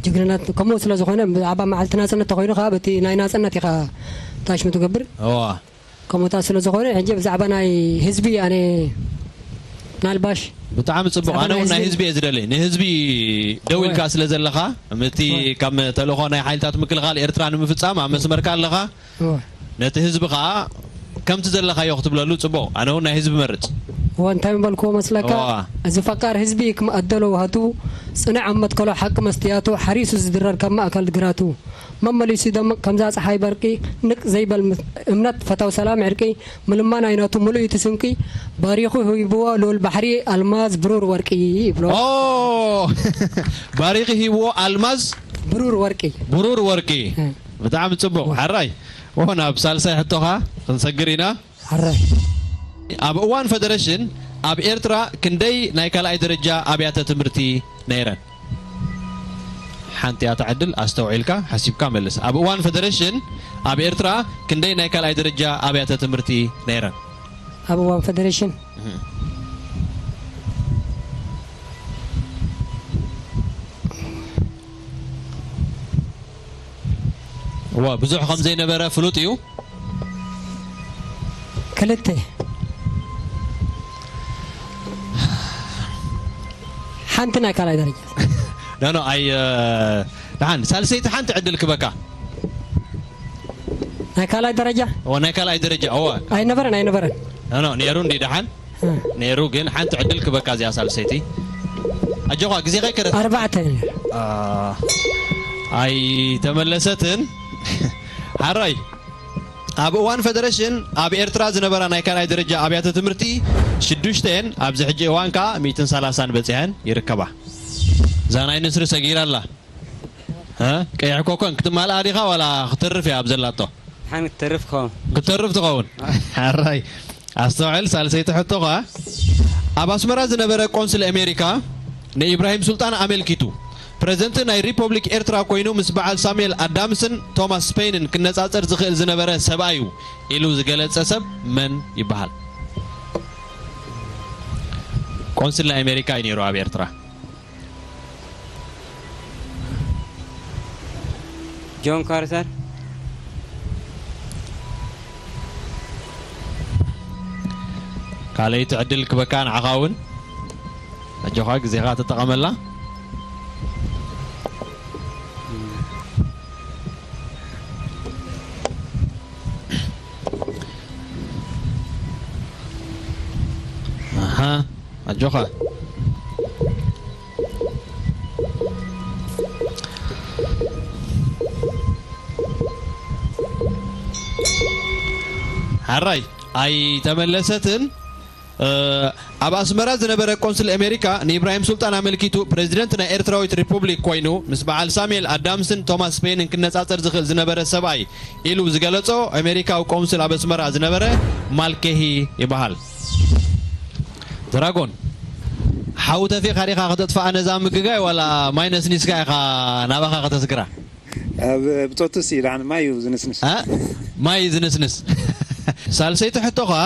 ጅግንነት ከምኡ ስለ ዝኾነ፣ ብዛዕባ መዓልቲ ናጽነት ተኾይኑ ኸኣ በቲ ናይ ናጽነት ኢኻ ታሽሙ ትገብር። እዋ። ከምኡታት ስለ ዝኾነ፣ ሕጂ ብዛዕባ ናይ ህዝቢ ኣነ ናልባሽ ብጣዕሚ ጽቡቕ። ብዛዕባ ኣነ ናይ እውን ናይ ህዝቢ ህዝቢ እየ ዝደሊ። ንህዝቢ ደው እወ። ኢልካ ስለ ዘለኻ፣ እቲ እወ። ካብ ተልእኾ ናይ ሓይልታት ምክልኻል ኤርትራ ንምፍጻም ኣብ መስመርካ ኣለኻ። እወ። ነቲ ህዝቢ ኸኣ ከምቲ ዘለኻዮ ክትብለሉ ጽቡቕ። ኣነ እውን ናይ ህዝቢ መርጽ። እወ፣ እንታይ ምበልክዎ መስለካ? እወ። እዚ ፈቃር ህዝቢ ክም ኣደሎ ውሃቱ፣ ጽንዕ ኣብ መትከሎ ሓቂ መስትያቱ፣ ሓሪሱ ዝድረር ካብ ማእከል ግራቱ፣ መመሊሱ ይደምቕ ከምዛ ጸሓይ በርቂ፣ ንቅ ዘይበል ምስ-፣ እምነት ፈታው ሰላም ዕርቂ፣ ምልማን ኣይነቱ ምሉእ እቲ ስንቂ፣ ባሪኹ ሂብዎ ልኡል ባሕሪ ኣልማዝ ብሩር ወርቂ ይብሎ። ኦ! ባሪኺ ሂብዎ ኣልማዝ ብሩር ወርቂ። ብሩር ወርቂ። እ። ብጣዕሚ ጽቡቕ። ሓራይ። ኦ፣ ናብ ሳልሳይ ሕቶኻ ክንሰግር ኢና። ሓራይ። ኣብ እዋን ፈደረሽን ኣብ ኤርትራ ክንደይ ናይ ካልኣይ ደረጃ ኣብያተ ትምህርቲ ነይረን? ሓንቲ እያ እታ ዕድል፣ ኣስተውዒልካ ሓሲብካ መልስ። ኣብ እዋን ፈደረሽን ኣብ ኤርትራ ክንደይ ናይ ካልኣይ ደረጃ ኣብያተ ትምህርቲ ነይረን? ኣብ እዋን ፈደረሽን? እህ። እዋ፣ ብዙሕ ከም ዘይነበረ ፍሉጥ እዩ። ክልተ። ሓንቲ ናይ ካልኣይ ደረጃ። ኖ፣ ኖ፣ ኣይ፣ እ፣ ደሓን፣ ሳልሰይቲ ሓንቲ ዕድል ክበካ። ናይ ካልኣይ ደረጃ? እወ፣ ናይ ካልኣይ ደረጃ፣ እወ። ኣይነበረን፣ ኣይነበረን። ኖ፣ ኖ፣ ነይሩ እንዲ ደሓን? እ። ነይሩ፣ ግን ሓንቲ ዕድል ክበካ እዚኣ ሳልሰይቲ። ኣጆኻ፣ ግዜኻ ይከረት። ኣርባዕተ። አ፣ ኣይተመለሰትን። ሓራይ። ኣብ እዋን ፈደረሽን ኣብ ኤርትራ ዝነበራ ናይ ካልኣይ ደረጃ ኣብያተ ትምህርቲ ሽዱሽተ እየን፣ ኣብዚ ሕጂ እዋን ከኣ ሚእትን ሰላሳን በጺሐን ይርከባ። እዛ ናይ ንስሪ ሰጊራ ኣላ። እ? ቀይሕ ኮኮን ክትማልኣ ዲኻ ዋላ ክትርፍ እያ ኣብ ዘላቶ? ሓን ክትተርፍ ትኸውን። ክትተርፍ ትኸውን። ሓራይ። ኣስተውዕል፣ ሳልሰይቲ ሕቶ ኸኣ፣ ኣብ ኣስመራ ዝነበረ ቆንስል ኣሜሪካ ንኢብራሂም ሱልጣን ኣመልኪቱ፣ ፕረዚደንት ናይ ሪፖብሊክ ኤርትራ ኮይኑ ምስ በዓል ሳሙኤል ኣዳምስን ቶማስ ስፔንን ክነጻጸር ዝኽእል ዝነበረ ሰብኣይ እዩ ኢሉ ዝገለጸ ሰብ መን ይበሃል? ቆንስል ናይ ኣሜሪካ እዩ ነይሩ ኣብ ኤርትራ። ጆን ካርተር። ካልኣይቲ ዕድል ክበካ ንዓኻ እውን። ኣጆኻ፣ ግዜኻ ተጠቐመላ። ኣሃ፣ ኣጆኻ። ሓራይ፣ ኣይተመለሰትን። እ፣ ኣብ ኣስመራ ዝነበረ ቆንስል ኣሜሪካ ንኢብራሂም ሱልጣን ኣመልኪቱ፣ ፕረዚደንት ናይ ኤርትራዊት ሪፑብሊክ ኮይኑ፣ ምስ በዓል ሳሙኤል ኣዳምስን ቶማስ ስፔንን ክነጻጸር ዝኽእል ዝነበረ ሰብኣይ ኢሉ ዝገለጾ ኣሜሪካዊ ቆንስል ኣብ ኣስመራ ዝነበረ ማልኬሂ ይበሃል። ድራጎን፣ ሓዊ ተፊእካ ዲኻ ከተጥፍኣ ነዛ ምግጋይ፣ ዋላ ማይ ነስኒስካ ኢኻ ናባኻ ከተስግራ? ኣብ ብጾቱሲ ደሓን ማይ እዩ ዝንስንስ። እ? ማይ እዩ ዝንስንስ። ሳልሰይቲ ሕቶ ኸኣ፣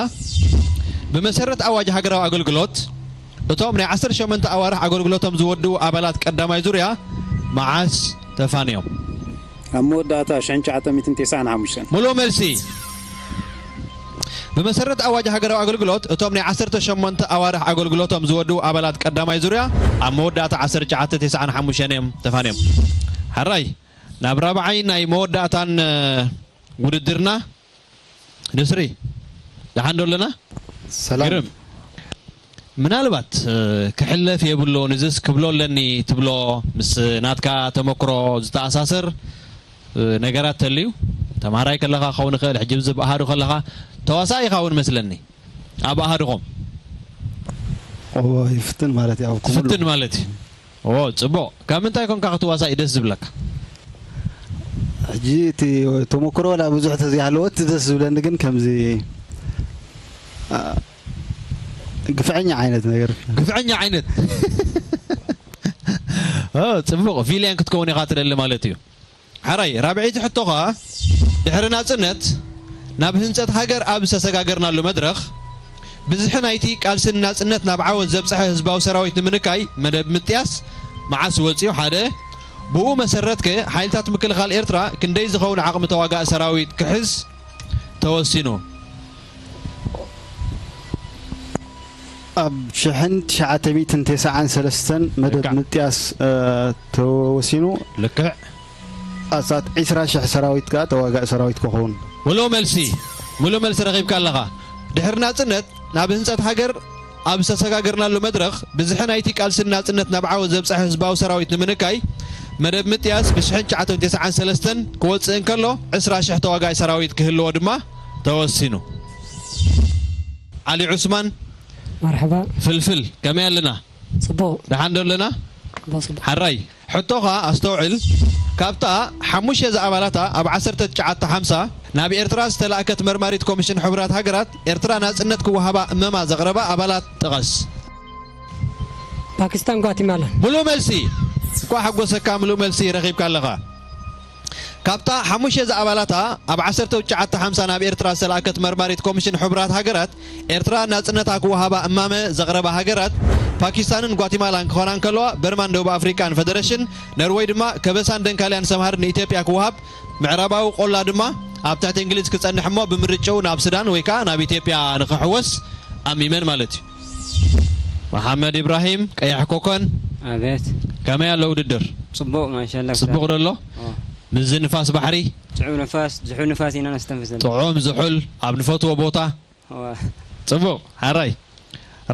ብመሰረት ኣዋጅ ሃገራዊ ኣገልግሎት፣ እቶም ናይ ዓሰርተ ሸሞንተ ኣዋርሕ ኣገልግሎቶም ዝወድኡ ኣባላት ቀዳማይ ዙርያ መዓስ ተፋንዮም? ኣብ መወዳእታ ሽሕን ትሽዓተ ሚእትን ተስዓን ሓሙሽተን። ሙሉእ መልሲ። ብመሰረት ኣዋጅ ሃገራዊ ኣገልግሎት፣ እቶም ናይ ዓሰርተ ሸሞንተ ኣዋርሕ ኣገልግሎቶም ዝወድኡ ኣባላት ቀዳማይ ዙርያ ኣብ መወዳእታ ዓሰርተ ትሽዓተ ተስዓን ሓሙሽተን እዮም ተፋንዮም። ሓራይ፣ ናብ ራብዓይ ናይ መወዳእታን፣ እ፣ ውድድርና ንስሪ። ደሓን ዶ ኣለና? ሰላም። ግርም። ምናልባት ክሕለፍ የብሉን፣ እዝስ ክብሎ ኣለኒ ትብሎ ምስ ናትካ ተመክሮ ዝተኣሳሰር ነገራት ተልዩ? ተማሃራይ ከለኻ ክኸውን ይኽእል፣ ሕጂ ብዚ ብኣሃዱ ከለኻ ተዋሳእ ኢኻ እውን መስለኒ። ኣብ ኣሃዱኹም ይፍትን ማለት እዩ። ኣብ ኩሉ ትፍትን ማለት እዩ። ኦ ጽቡቕ። ካብ ምንታይ ኮንካ ክትዋሳእ እዩ ደስ ዝብለካ? ሕጂ እቲ ተመክሮ ወላ ብዙሕ ተዘይሃለወ እቲ ደስ ዝብለኒ ግን ከምዚ ኣ፣ ግፍዐኛ ዓይነት ነገር ግፍዐኛ ዓይነት ኦ ጽቡቕ ቪልያን ክትከውን ኢኻ ትደሊ ማለት እዩ። ሓራይ ራብዐይቲ ሕቶ ኸኣ ድሕሪ ናጽነት ናብ ህንጸት ሃገር ኣብ ዝተሰጋገርናሉ መድረኽ ብዝሒ ናይቲ ቃልሲ ንናጽነት ናብ ዓወት ዘብጽሐ ህዝባዊ ሰራዊት ንምንካይ መደብ ምጥያስ መዓስ ወጺኡ ሓደ ብኡ መሰረት ከ ሓይልታት ምክልኻል ኤርትራ ክንደይ ዝኸውን ዓቕሚ ተዋጋእ ሰራዊት ክሕዝ ተወሲኑ? ኣብ ሽሕን ትሽዓተ ሚእትን ተስዓን ሰለስተን መደብ ልክዕ። ምጥያስ እ፣ ተወሲኑ ልክዕ ኣሳት ዒስራ ሽሕ ሰራዊት ከኣ ተዋጋእ ሰራዊት ክኸውን ምሉእ መልሲ ምሉእ መልሲ ረኺብካ ኣለኻ። ድሕሪ ናጽነት ናብ ህንጸት ሃገር ኣብ ዝተሰጋገርናሉ መድረኽ ብዝሒ ናይቲ ቃልሲ ናጽነት ናብ ዓወት ዘብጽሐ ህዝባዊ ሰራዊት ንምንካይ መደብ ምጥያስ ብ ሽሕን ትሽዓተ ሚእትን ተስዓን ሰለስተን ክወጽእ እንከሎ ዕስራ ሽሕ ተዋጋኢ ሰራዊት ክህልዎ ድማ ተወሲኑ። ዓሊ ዑስማን መርሐባ ፍልፍል ከመይ ኣለና? ጽቡቕ ደሓን ዶ ኣለና? ጽቡቕ ጽቡቕ ሓራይ ሕቶኻ ኣስተውዕል። ካብታ ሓሙሽተ ዝኣባላታ ኣብ ዓሰርተ ትሽዓተ ሓምሳ ናብ ኤርትራ ዝተላእከት መርማሪት ኮሚሽን ሕቡራት ሃገራት ኤርትራ ናጽነት ክወሃባ እመማ ዘቕረባ ኣባላት ጥቐስ። ፓኪስታን ጓቲማላ ምሉእ መልሲ። እንኳዕ ሓጎሰካ፣ ምሉእ መልሲ ረኺብካ ኣለኻ። ካብታ ሓሙሽተ ዝኣባላታ ኣብ ዓሰርተ ትሽዓተ ሓምሳ ናብ ኤርትራ ዝተላእከት መርማሪት ኮሚሽን ሕቡራት ሃገራት ኤርትራ ናጽነታ ክወሃባ እማመ ዘቕረባ ሃገራት ፓኪስታንን ጓቲማላን ክኾና እንከለዋ በርማን ደቡብ ኣፍሪቃን ፈደረሽን ነርወይ ድማ ከበሳን ደንካልያን ሰምሃርን ንኢትዮጵያ ክወሃብ ምዕራባዊ ቆላ ድማ ኣብ ትሕቲ እንግሊዝ ክጸንሕ እሞ ብምርጭኡ ናብ ሱዳን ወይ ከኣ ናብ ኢትዮጵያ ንኽሕወስ ኣሚመን ማለት እዩ። መሓመድ ኢብራሂም ቀያሕ ኮኮን ኣቤት ከመይ ኣሎ ውድድር? ጽቡቕ ማሻላ ጽቡቕ ዶ ኣሎ? ኦ። ምዚ ንፋስ ባሕሪ ጽዑም ንፋስ ዝሑል ንፋስ ኢና ነስተንፍስ ዘለና ጥዑም ዝሑል ኣብ ንፈትዎ ቦታ እዋ። ጽቡቕ ሓራይ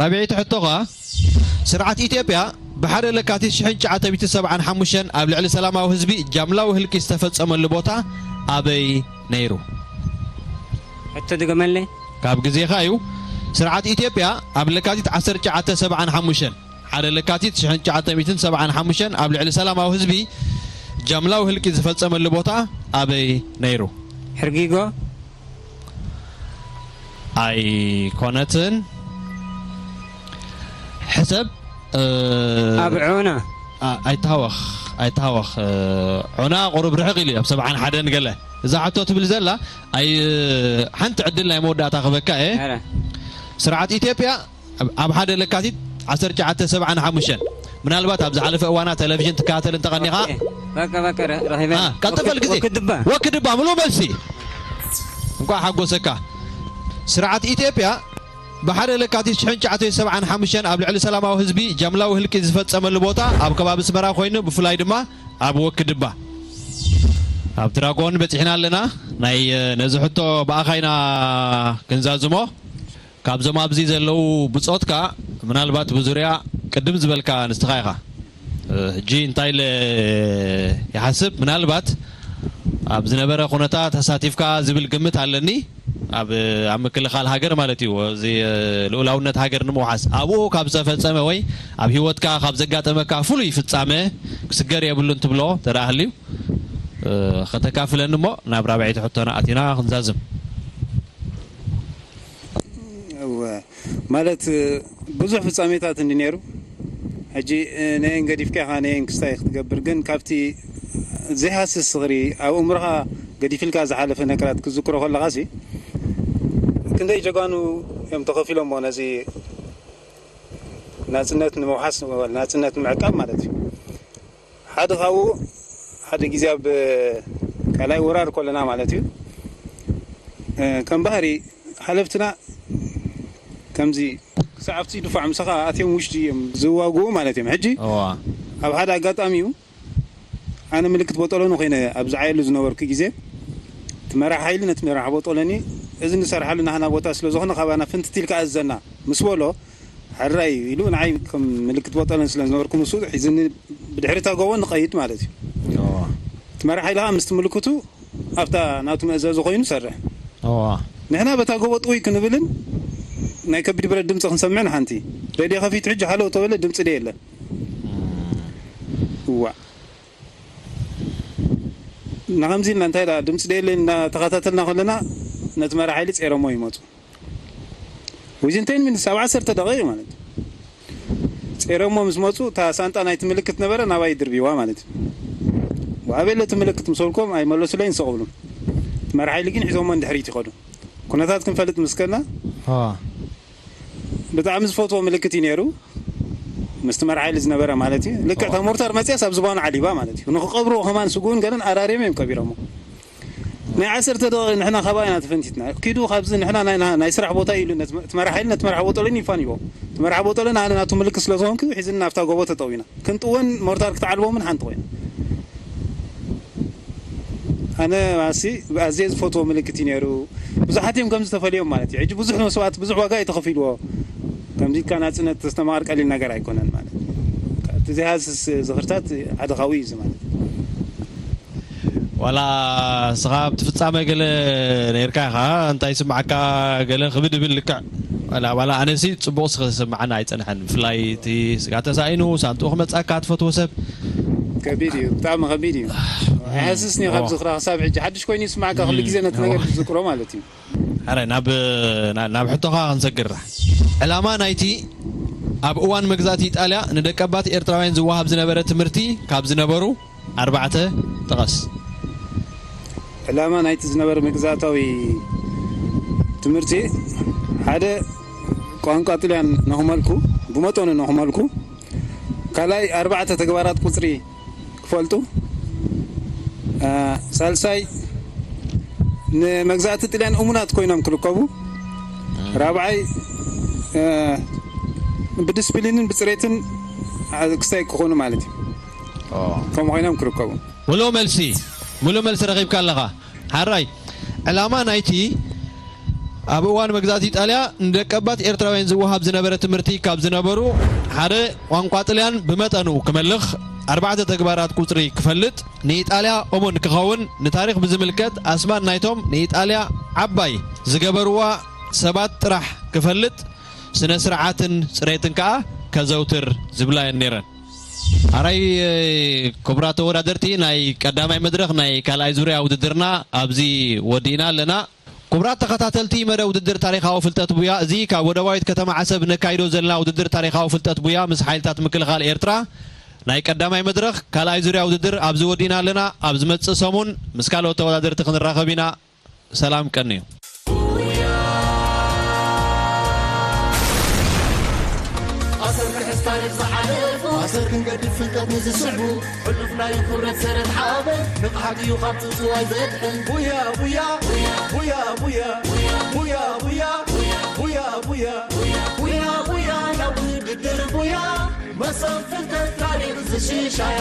ራብዐይቲ ሕቶ ኸኣ ስርዓት ኢትዮጵያ ብሓደ ለካቲት ሽሕን ትሽዓተ ሚእትን ሰብዓን ሓሙሽተን ኣብ ልዕሊ ሰላማዊ ህዝቢ ጃምላዊ ህልቂ ዝተፈጸመሉ ቦታ ኣበይ ነይሩ? ሕቶ ድገመለይ ካብ ግዜኻ እዩ። ስርዓት ኢትዮጵያ ኣብ ለካቲት ዓሰርተ ትሽዓተ ሰብዓን ሓሙሽተን ሓደ ለካቲት ሽሕን ትሽዓተ ሚእትን ሰብዓን ሓሙሽተን ኣብ ልዕሊ ሰላማዊ ህዝቢ ጃምላዊ ህልቂ ዝፈጸመሉ ቦታ ኣበይ ነይሩ? ሕርጊጎ ኣይኮነትን። ሕሰብ እ፣ ኣብ ዖና ኣ- ኣይተሃወኽ ኣይተሃወኽ እ፣ ዖና ቁሩብ ርሕቕ ኢሉ እዩ ኣብ ሰብዓን ሓደን ገለ እዛ ሕቶ ትብል ዘላ ኣይ ሓንቲ ዕድል ናይ መወዳእታ ክበካ እየ ኧረ ስርዓት ኢትዮጵያ ኣብ- ኣብ ሓደ ለካቲት ዓሰርተ ትሽዓተ ሰብዓን ሓሙሽተን ምናልባት ኣብ ዝሓለፈ እዋና ቴሌቪዥን ትከታተል እንተቐኒኻ በቃ በቃ ረ- ረኺበ አ፣ ቀጥፈል ግዜ ወክድባ ወክድባ ምሉእ መልሲ እንኳዕ ሓጎሰካ ስርዓት ኢትዮጵያ ብሓደ ለካቲት ሽሕን ትሽዓተ ሚእትን ሰብዓን ሓሙሽተን ኣብ ልዕሊ ሰላማዊ ህዝቢ ጃምላዊ ህልቂ ዝፈጸመሉ ቦታ ኣብ ከባቢ ኣስመራ ኮይኑ ብፍላይ ድማ ኣብ ወክድባ ኣብ ድራጎን በጺሕና ኣለና ናይ እ፣ ነዚ ሕቶ ብኣኻ ኢና ክንዛዝሞ ካብዞም ኣብዚ ዘለዉ ብጾትካ ምናልባት ብዙርያ ቅድም ዝበልካ ንስኻ ኢኻ እ፣ ሕጂ እንታይ ኢለ ይሓስብ ምናልባት ኣብ ዝነበረ ኩነታት ተሳቲፍካ ዝብል ግምት ኣለኒ ኣብ ኣብ ምክልኻል ሃገር ማለት እዩ እዚ እ፣ ልኡላውነት ሃገር ንምውሓስ ኣብኡ ካብ ዝተፈጸመ ወይ ኣብ ህይወትካ ካብ ዘጋጠመካ ፍሉይ ፍጻመ ክስገር የብሉን ትብሎ ተደኣ ሃልዩ እ፣ ከተካፍለኒ እሞ ናብ ራብዐይቲ ሕቶና ኣቲና ክንዛዝም እወ ማለት ብዙሕ ፍጻሜታት እንዲ ነይሩ ሕጂ ነየን ገዲፍካ ኢኻ ነየን ክስታይ ክትገብር ግን ካብቲ ዘይሃስስ ዝኽሪ ኣብ እምሮኻ ገዲፍልካ ዝሓለፈ ነገራት ክዝክሮ ከለኻ ሲ ክንደይ ጀጋኑ እዮም ተኸፊሎሞ ነዚ ናጽነት ንምውሓስ ናጽነት ንምዕቃብ ማለት እዩ ሓደ ካብኡ ሓደ ግዜ ኣብ ካልኣይ ወራር ከለና ማለት እዩ ከም ባህሪ ሓለፍትና ከምዚ ክሳብ ኣብቲ ድፋዕ ምሳኻ ኣትዮም ውሽጢ እዮም ዝዋግኡ ማለት እዮም ሕጂ እዋ ኣብ ሓደ ኣጋጣሚ እዩ ኣነ ምልክት ቦጦሎኒ ኮይነ ኣብ ዝዓየሉ ዝነበርኩ ግዜ እቲ መራሕ ሓይሊ ነቲ መራሕ ቦጦሎኒ እዚ ንሰርሓሉ ናህና ቦታ ስለ ዝኾነ ካባና ፍንትት ኢልካ ኣዘና ምስ በሎ ሕራይ ኢሉ ንዓይ ከም ምልክት ቦጠለን ስለ ዝነበርኩ፣ ንሱ ሒዝኒ ብድሕሪታ ጎቦ ንኸይድ ማለት እዩ። እቲ መራሒ ኢልኻ ምስቲ ምልክቱ ኣብታ ናቱ መእዘዚ ኮይኑ ሰርሕ። ንሕና በታ ጎቦ ጥውይ ክንብልን ናይ ከቢድ ብረት ድምፂ ክንሰምዕን ሓንቲ ሬድዮ ከፊቱ ሕጂ ሃለው ተበለ ድምፂ ደ የለ። እዋ ንኸምዚ ኢልና እንታይ ደኣ ድምፂ ደ የለ እናተኸታተልና ከለና ነቲ መራሒ ኢሉ ጼረሞ ይመፁ። ዊዝን ቴን ሚኒትስ ኣብ ዓሰርተ ደቂቕ ማለት እዩ። ጼረሞ ምስ መፁ እታ ሳንጣ ናይቲ ምልክት ነበረ ናባይ ድርቢዋ ማለት እዩ። ወኣበለ እቲ ምልክት ምስ በልኮም ኣይመለሱለይን ስቕ ብሉ። እቲ መራሒ ኢሉ ግን ሒዞሞ ንድሕሪት ይኸዱ። ኩነታት ክንፈልጥ ምስ ከና ብጣዕሚ ዝፈትዎ ምልክት እዩ ነይሩ። ምስቲ መርዓ ኢሉ ዝነበረ ማለት እዩ። ልክዕ እታ ሞርታር መፅያስ ኣብ ዝባኑ ዓሊባ ማለት እዩ። ንክቀብርዎ ከማን ስጉኡን ገለን ኣራርዮም እዮም ቀቢሮሞ። ናይ ዓሰርተ ደቂቕ ንሕና ካባይና ተፈንቲትና ኪዱ ካብዚ ንሕና ናይ ናይ ስራሕ ቦታ ኢሉ ነቲ መርዓ ኢሉ ነቲ መርዓ ቦጦ ለኒ ይፋን ይቦ። እቲ መርዓ ቦጦ ለኒ ኣነ ናቱ ምልክት ስለ ዝኾንኩ ሒዝና ኣብታ ጎቦ ተጠዊና ክንጥወን ሞርታር ክትዓልቦምን ሓንቲ ኮይና ኣነ ኣሲ ኣዝየ ዝፈትዎ ምልክት እዩ ነይሩ። ብዙሓት እዮም ከምዚ ተፈልዮም ማለት እዩ። ሕጂ ብዙሕ መስዋእቲ ብዙሕ ዋጋ እዩ ተኸፊልዎ። ከምዚ ኢልካ ናፅነት ተስተማቕር ቀሊል ነገር ኣይኮነን ማለት እዩ። እቲ ዘይሃስስ ዝኽርታት ሓደ ካብኡ እዩ እዚ ማለት እዩ። ዋላ እስኻ ኣብቲ ፍጻመ ገለ ነርካ ኢኻ እንታይ ስምዓካ ገለ ክብድ ብል ልክዕ ዋላ ዋላ ኣነሲ ጽቡቕ ስምዓና ኣይጸንሐን ብፍላይ እቲ ስጋ ተሳኢኑ ሳንጥኡ ክመጻካ ትፈትዎ ሰብ ከቢድ እዩ ብጣዕሚ ከቢድ እዩ። ኣይሃስስን እዩ ካብ ዝኽራ ክሳብ ሕጂ ሓድሽ ኮይኑ ይስማዓካ ኩሉ ግዜ ነቲ ነገር ትዝክሮ ማለት እዩ። ሕራይ ናብ ናብ ሕቶኻ ክንሰግር ዕላማ ናይቲ ኣብ እዋን መግዛእቲ ኢጣልያ ንደቀባት ኤርትራውያን ዝወሃብ ዝነበረ ትምህርቲ ካብ ዝነበሩ ኣርባዕተ ጥቐስ። ዕላማ ናይቲ ዝነበረ መግዛእታዊ ትምህርቲ ሓደ ቋንቋ ጥልያን ነኹመልኩ ብመጠኑ ነኹመልኩ ካልኣይ ኣርባዕተ ተግባራት ቁፅሪ ክፈልጡ፣ ሳልሳይ ንመግዛእቲ ጥልያን እሙናት ኮይኖም ክርከቡ፣ ራብዓይ ብድስፕሊንን ብፅሬትን ክስታይ ክኾኑ ማለት እዩ። ከምኡ ኮይኖም ክርከቡ። ሙሉእ መልሲ ሙሉእ መልሲ ረኺብካ ኣለኻ። ሓራይ ዕላማ ናይቲ ኣብ እዋን መግዛእቲ ኢጣልያ ንደቀባት ኤርትራውያን ዝወሃብ ዝነበረ ትምህርቲ ካብ ዝነበሩ ሓደ ቋንቋ ጥልያን ብመጠኑ ክመልኽ ኣርባዕተ ተግባራት ቁጽሪ ክፈልጥ ንኢጣልያ እሙን ክኸውን ንታሪኽ ብዝምልከት ኣስማት ናይቶም ንኢጣልያ ዓባይ ዝገበርዋ ሰባት ጥራሕ ክፈልጥ ስነ ስርዓትን ጽሬትን ከኣ ከዘውትር ዝብላ እየን ነይረን። ኣራይ ክቡራት ተወዳደርቲ ናይ ቀዳማይ መድረኽ ናይ ካልኣይ ዙርያ ውድድርና ኣብዚ ወዲእና ኣለና። ክቡራት ተኸታተልቲ መደብ ውድድር ታሪኻዊ ፍልጠት ቡያ፣ እዚ ካብ ወደባዊት ከተማ ዓሰብ ነካይዶ ዘለና ውድድር ታሪኻዊ ፍልጠት ቡያ ምስ ሓይልታት ምክልኻል ኤርትራ ናይ ቀዳማይ መድረኽ ካልኣይ ዙርያ ውድድር ኣብዚ ወዲእና ኣለና። ኣብ ዝመጽእ ሰሙን ምስ ካልኦት ተወዳደርቲ ክንራኸብ ኢና። ሰላም ቀንዩ። ኣሰር ክሕዝ ታሪኽ ዝሓለፉ ኣሰር ክንገድፍ ፍልጠት ንዝስዕቡ ሕሉፍና እዩ ክብረት ሰረት ሓበን ንቕሓት እዩ ካብ ጽውጽዋይ ዘድሕን ቡያ ቡያ ቡያ ቡያ ቡያ ቡያ ቡያ ቡያ ቡያ ቡያ ቡያ ናብ ውድድር ቡያ መሰብ ፍልጠት ታሪኽ ዝሽሻያ